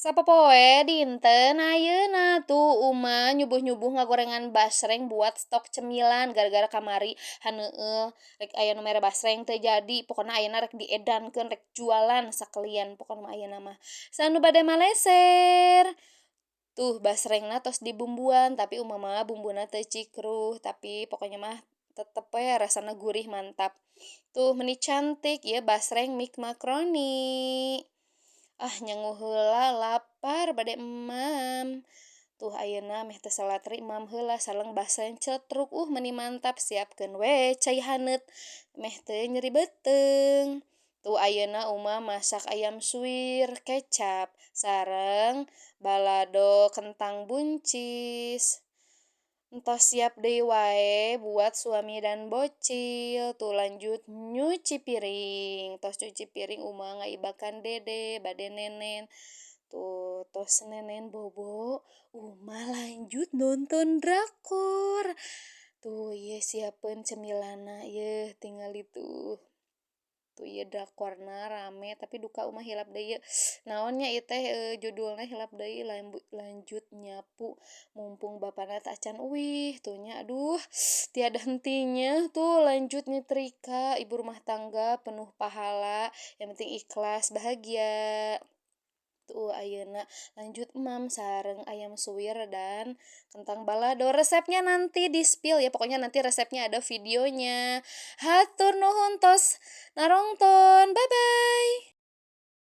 Sapopoe dinten ayeuna tuh Uma nyubuh-nyubuh ngagorengan basreng buat stok cemilan gara-gara kamari haneueul rek aya nu mere basreng teu jadi. Pokona ayeuna rek diedankeun, rek jualan sakalian pokona mah ayeuna mah. Sanu bade maleser. Tuh, basrengna tos dibumbuan, tapi Uma mah bumbuna teu cikruh, tapi pokoknya mah tetep we rasana gurih, mantap. Tuh, meni cantik ieu basreng mix makaroni. Ah, nyangu heula, lapar, bade emam. Tuh, ayeuna meh teu salatri emam heula sareng basreng cetruk. Meni mantap. Siapkeun we cai haneut meh teu nyeri beuteung. Tuh, ayeuna Uma masak ayam suwir kecap sareng balado kentang buncis. Entos siap deui wae buat suami dan bocil. Tuh, lanjut nyuci piring. Tos nyuci piring, Uma ngaibakan dede bade nenen. Tuh, tos nenen bobo, Uma lanjut nonton drakor. Tuh, ieu siapeun cemilanna yeuh, tingali tuh. Tuh, ieu drakorna rame, tapi duka Uma hilap deui ieu naon nya ieu teh judulna, hilap deui. Lanjut nyapu mumpung bapana teh acan uih tuh nya. Aduh, tiada hentinya. Tuh, lanjut nyetrika. Ibu rumah tangga penuh pahala, yang penting ikhlas, bahagia. Tuh, ayeuna lanjut emam sareng ayam suwir dan kentang balado. Resepnya nanti di spill ya, pokoknya nanti resepnya ada videonya. Hatur nuhun tos narongton, bye bye.